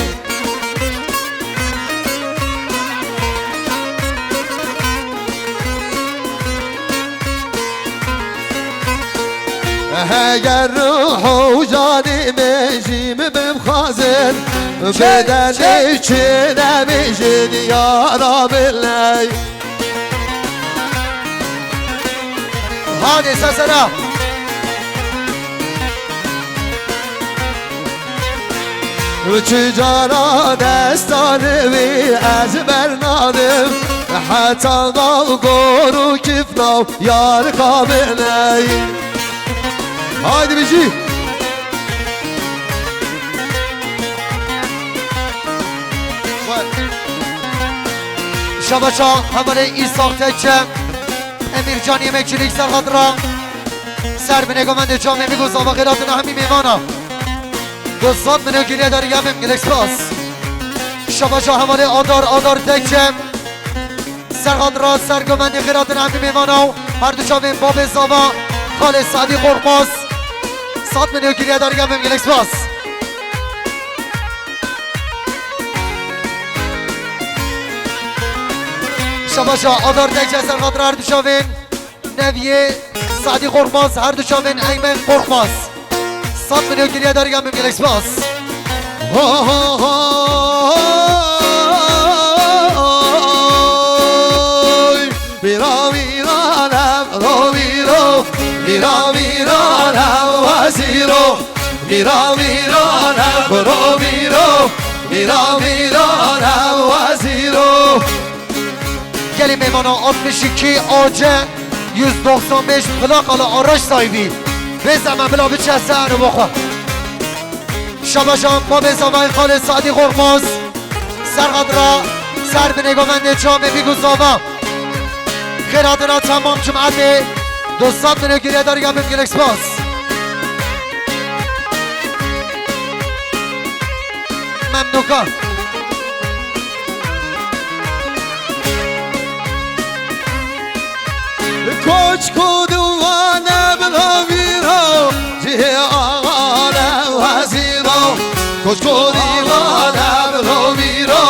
Heger ruh û canî min jî min bimxwazin, çek, bedenê çek. Çi nebêjin yara biley. Hadi sesera. Çi cara destan wî ez bernadim, heta nav gor û kifnav yar kabiney. Haydi Bijî. Şabaşa hevalê Îsaq Tekçe, Emîrcan Yemekçilik Serxatira. Ser binê govendê camê bî ku zava xêratina hemî mêvana. Du sed milyon geriye dariya min, gelek spas. Şabaşa hevalê Adar, Adar Tekçe. Serxatira, ser govendê xêratina hemî mêvana û her du çavên babê zava, xalê Sadî Qorxmaz. Sed milyon geriye dariya min, gelek spas. Şabaşa Adar Tekçe, serxatira her du çavên. Neviyê Sadî Qorxmaz, her du çavên Eymen Qorxmaz. Sed milyon geriye dariya min, gelek spas. Ho, ho, ho, oy. Vîra, vîra, lev, ro, vîro. Vîra, vîra, lev, wezîro. Vîra, vîra, lev, ro, vîro. Vîra, vîra, lev, wezîro. Gelî mêvana altmış iki A C yüz doksan beş plakalı araç sahibi. Bê zehmet bila biçe ser û bixwe. Şabaşan babê zavayê xalê Sadî Qorxmaz. Serxatira, ser binê govendê camê bî ku zava. Xêr hatina temam cimetê. Du sed milyon geriye dariya min, gelek spas. Memnûka. Koç ku dîwane bi rovîro, cihê axa ne wezîro. Koç ku dîwane bi rovîro,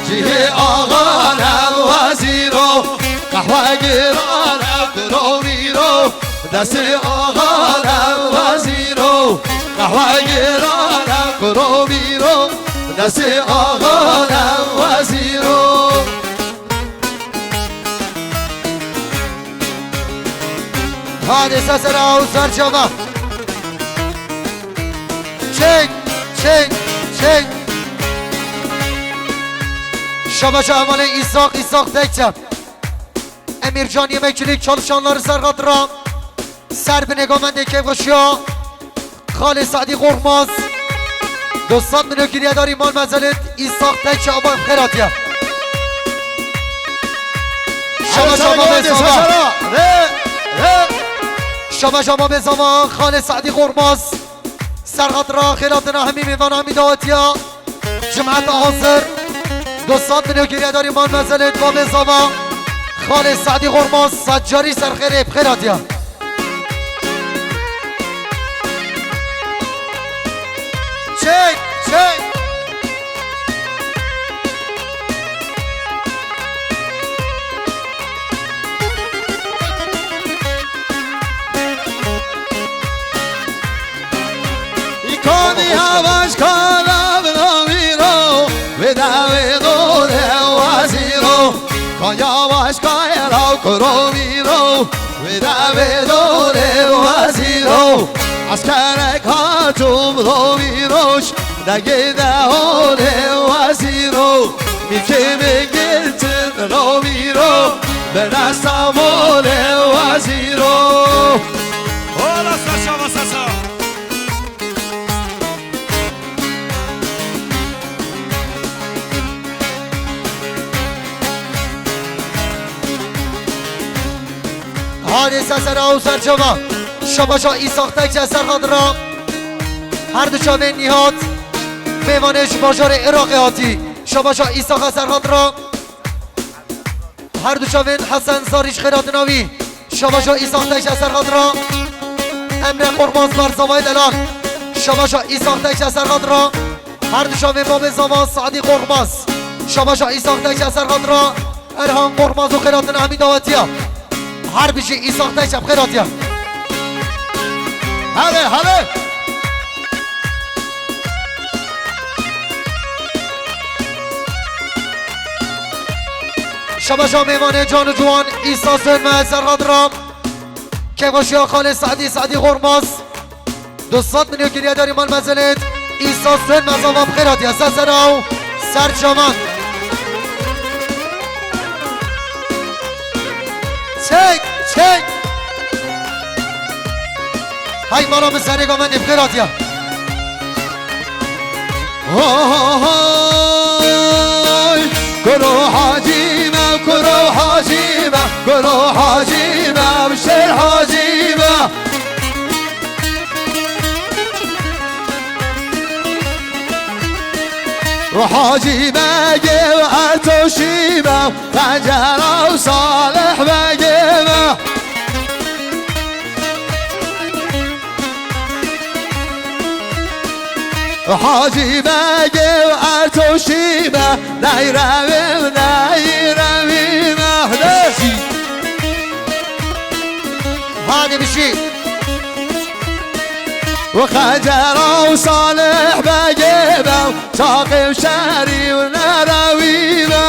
cihê axa ne wezîro. Qehwe girane bi rovîro, destê axa ne wezîro. Qehwe girane bi rovîro, destê axa ne wezîro. Hadi sesera û serçava. Çek, çek, çek. Şabaşa hevalê Îsaq, Îsaq Tekçe. Emircan Yemekçilik çalışanları Serxatira. Ser binê govendê kêfxweşiya. Xalê Sadî Qorxmaz. Du sed milyon geriye darî mal mezelet Îsaq Tekçe avan xêr hatiye. Şabaşa babê zava. Şabaşa babê zava Xalê Sadî Qorxmaz. Serxatira xêr hatina hemî mêvana hemî dawetiya. Cemaeta hazir. Du sed milyon geriye darî mal mezelet babê zava. Xalê Sadî Qorxmaz, sed carî ser xêrê bi xêr hatiye. Çek, çek. Îkanî yavaş kara bi rovîro, wê de wê dore wazîro. Kan yavaş kara ku rovîro, wê de wê dore wazîro. Eskerek hatum rovîroş, degê de hore wazîro. Mîkê min girtin rovîro, bena Stambolê wazîro. Hola, Saşa, Saşa. Hadi sesera û serçava. Şabaşa Îsaq Tekçe Serxat ra. Her du çavên Nîhat. Mêvanê ji bajarê Iraqê hatî. Şabaşa Îsaq Serxat ra. Her du çavên Hesen Zarî ji xêratina wî. Şabaşa Îsaq Tekçe Serxat ra. Emre Qorxmaz Berzavayê Delal. Şabaşa Îsaq Tekçe Serxat ra. Her du çavên babê zava Sadî Qorxmaz. Şabaşa Îsaq Tekçe Serxat ra. Erhan Qorxmaz û xêratina hemî dawetiya. Her bijî Îsaq Tekçe bi xêr hatiye. Hele, hele. Şabaşa mêvanê can û ciwan Îsa Sönmez Serxat ra. Kêfxweşiya Xalê Sadî, Sadî Qorxmaz. Du sed milyon geriye darî mal mezelêt. Îsa Sönmez ava bi xêr hatiye. Ser sera û ser çavan. Çek, çek. Hay mala min serê gavendê bi xêr hatiye. Hay, kuro hacî me, kuro hacî me, kuro hacî me, şêr hacî me. Hacî Begê û Ertoşî me, Xencera û Salih Begê me. Hacî Begê û Ertoşî me, neyrevim, neyrevim, ehde. Hadi bir şey. Û Xencera û Salih Begê be, çaqê û şerî û nerewî be.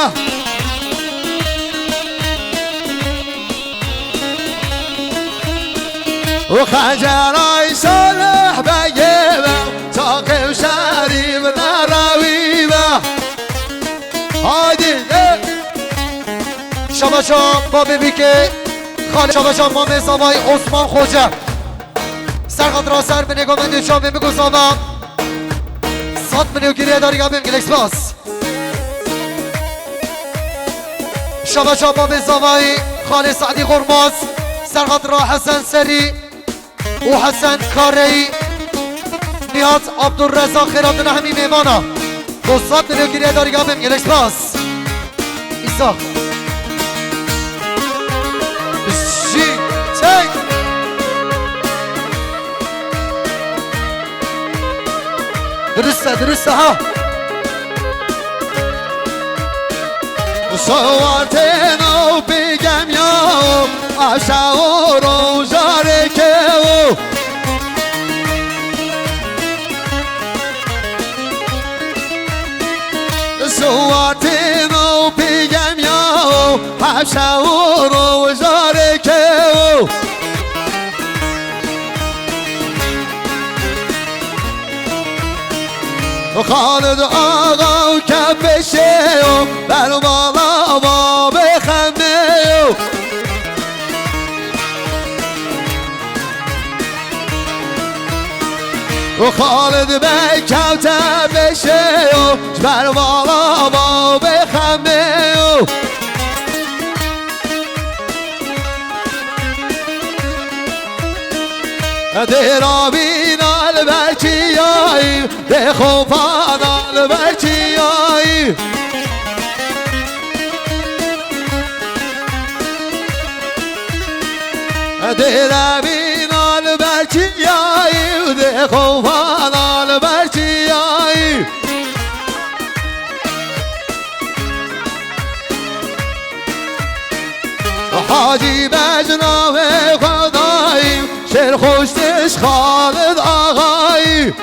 Û Xencera û Salih Begê be, çaqê û şerî û nerewî be. Haydi, e! Şabaşa babê bîkê, xalê şabaşa mamê zavayî Osman Xoce. Serxat ra ser binê govendê çavê min guzava. Sat min û giriye darî gabim gelek spas. Şabaşa babê zavayî, xalê Sadî Xormaz. Serxat ra Hesen Serî û Hesen Kareyî. Nihat Abdurrezak xêratina hemî mêvana. Dostat dilê giriye darî gabim gelek spas. Îsa. Jî çek. Dirist e, dirist e ha. Sowartê nav bigem ya, aşağı rojarê kewo. Suatê me û pîgem ya û hevşa û rojarê kew. Xalid Axa û Kepêşê û Berbala Babê Xemê û Û Xalid Bey kewte pêşê û ji ber vala babê Xemê û dê rabîna li ber çiyayî, dê xofana li ber çiyayî. Dê rabîna li ber çiyayî û dê xofana li ber çiyayî. Hacî Bej navê xwe dayî, şêr xweştiş Xalid Axayî.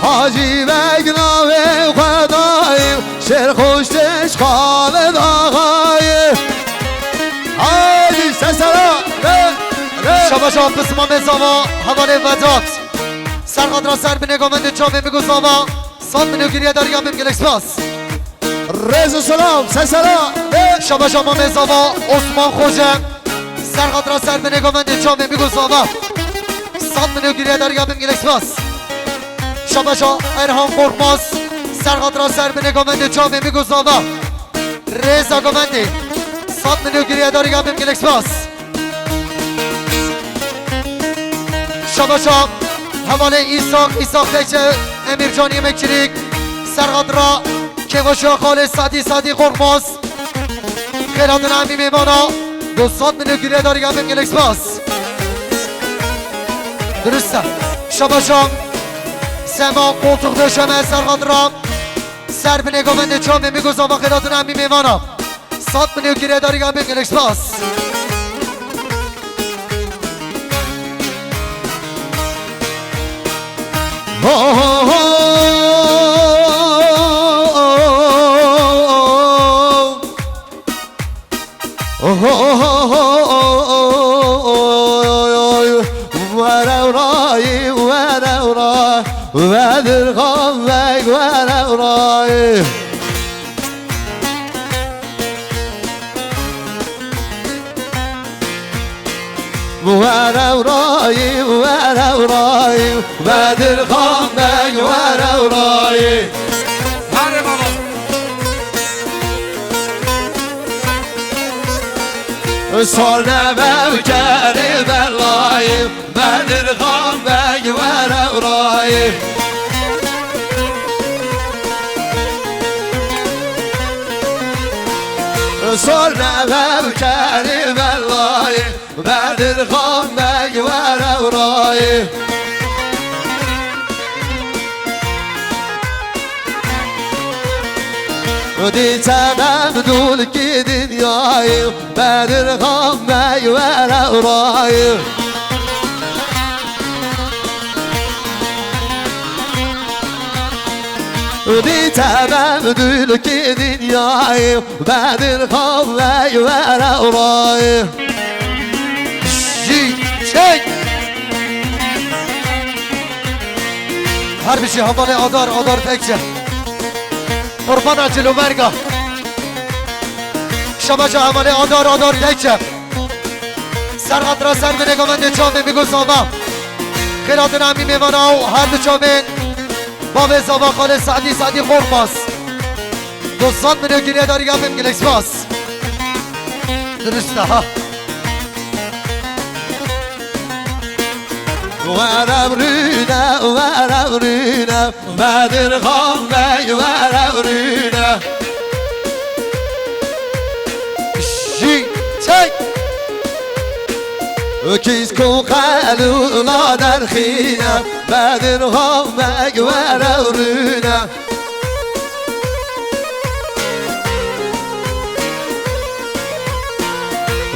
Hacî Beg navê xwe dayî, şêr xweştiş Xalid Axayî. Haydi sesera, re, re. Şabaşa pismamê zava hevalê Vedat. Serxat ra ser binê govendê çavê min got zava. Sat milyon geriye dariya bim gelek spas. Rêz û selam, sesera, e. Şabaşa mamê zava Osman Xoce. Serxat ra ser binê govendê çavê min got zava. Sat milyon geriye dariya bim gelek spas. Şabaşa Erhan Korkmaz. Ser xatira ser binê govendê çavê min gozava. Rêza govendê. Sat milyon giriye darî gabim gelek spas. Şabaşa. Hevalê Îsaq, Îsaq Teyçe, Emîrcan Yemekçilik. Ser xatira Kevoşa Xalê Sadî, Sadî Korkmaz. Xêratina emî mêvana, du sed milyon giriye darî gabim gelek spas. Durust e. Şabaşa. Sema koltuk döşeme ser xatira. Ser binê govendê çavê min gozava xêratina emî mêvana. Sat milyon giriye darî gabim gelek spas. Ho, ho, ho. Ho, ho, ho, ho, ho, ho, ho. Were ray, were ray, Bedirxan Beg, were ray. Were ray, were ray, Bedirxan Beg, were ray. Hadi baba. Sol neve kerê belayê, Bedirxan Beg were rayê. Sol neve kerê belayê, Bedirxan Beg were rayê. Dî temem dûlkî dinyayê, Bedirxan Beg were rayê. Dî temem dûlkî dinyayê, Bedirxan Beg were rayê. Jî çek. Her bijî hevalê Adar, Adar Tekçe. Qurbana Cilûmerga. Şabaşa hevalê Adar, Adar Tekçe. Ser xatira ser binê govendê çavê min gozava. Xêratina emî mêvana û her du çavên bavê zava xalê Sadî, Sadî Korkmaz. Du sed milyon giriye darî gabim gelek spas. Durust e ha. Were rûne, were rûne, Bedirxan Beg were rûne. Jî çek. Kîsk û qelûla derxîne, Bedirxan Beg were rûne.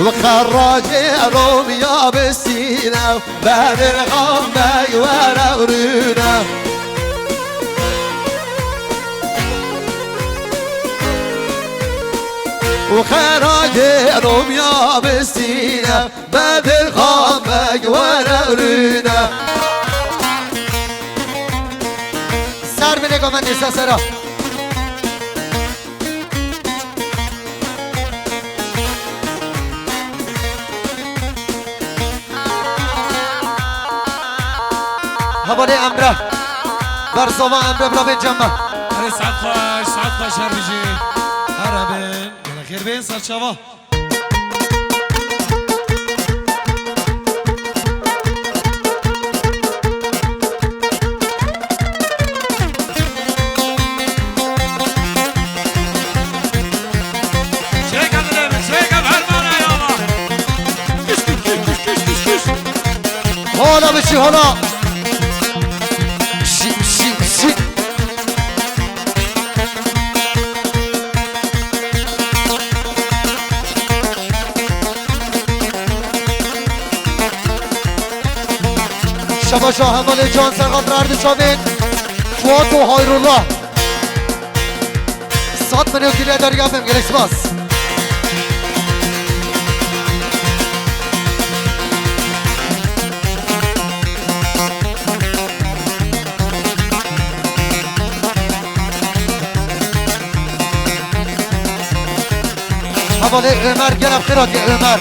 Li qeracê Romya bistîne, Bedirxan Beg were rûne. Û qeracê Romya bistîne, Bedirxan Beg were rûne. Ser binê govendê sesera. Hevalê Emre. Berzava Emre bira bên cem me. Erê saet xweş, saet xweş her bijî. Her hebin. Gelek xêr bên serçava. Çêke dilê min, çêke fermana ya Allah. Kış, kış, kış, kış, kış, kış, kış. Hala bir şey hala. Şi, şi, şi. Şabaşa hevalê can ser xatir her du çavên Fuat û Hayrullah. Sat milyon kiliye derya bim, gelek spas. Hevalê Ömer, gel ev xêr hatiye Ömer.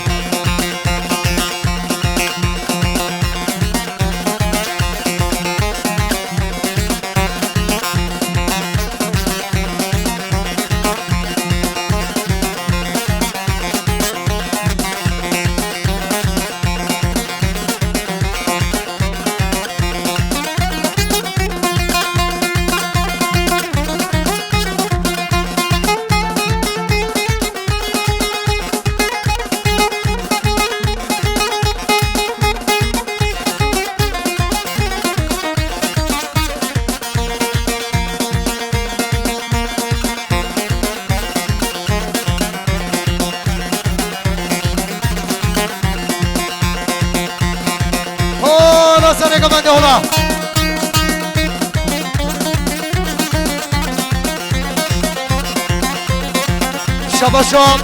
Başa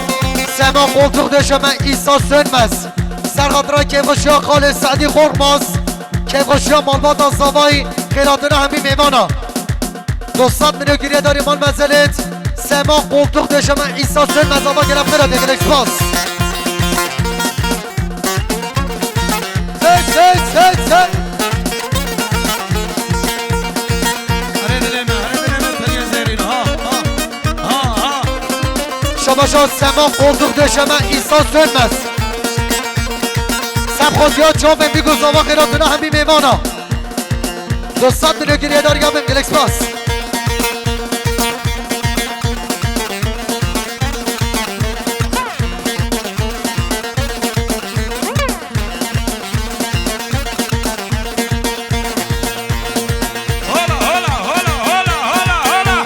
Sema Koltuk Döşeme, İsa Sönmez. Serhat Ra Kevşa Kale Sadi Korkmaz. Kevşa Malbata Zavay, Kıratına Hemi Meyvana. Dostat Mino Giriye Dari Mal Mezelet. Sema Koltuk Döşeme, İsa Sönmez. Ama gelen bir adet Express. Hey, hey, hey, hey. Here dilê me, here dilê me, tenê zêrîn. Ha, ha, ha, ha. Şabaşa Sema Koltuk Döşeme, İsa Sönmez. Seb Xwediya Çavên Bî Guzava Xêratuna Hemî Mêvana. Dostat Mino Giriye Dar Gabin, gelek spas. Hola, hola, hola, hola, hola, hola.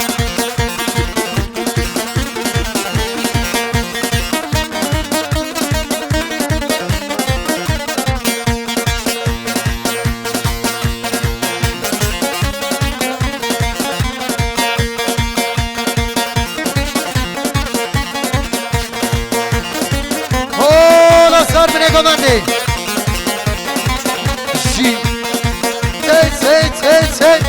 Hola, sar binê gomendê. Jî. Hey, hey, hey, hey.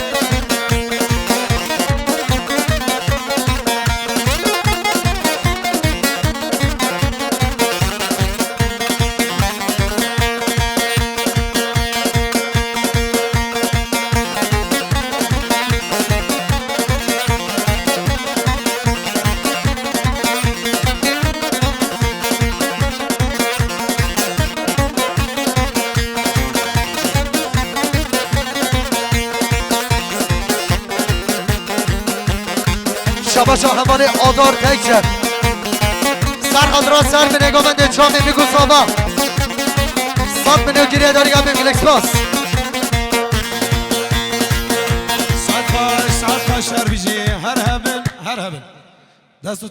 Şabaşa hevalê Adar Tekçer. Serhat ra ser binê govendê çamê Bî Guzava. Sat binê girê derya bin, gelek spas. Saet baş, saet baş, her bijî, her hebin, her hebin. Dest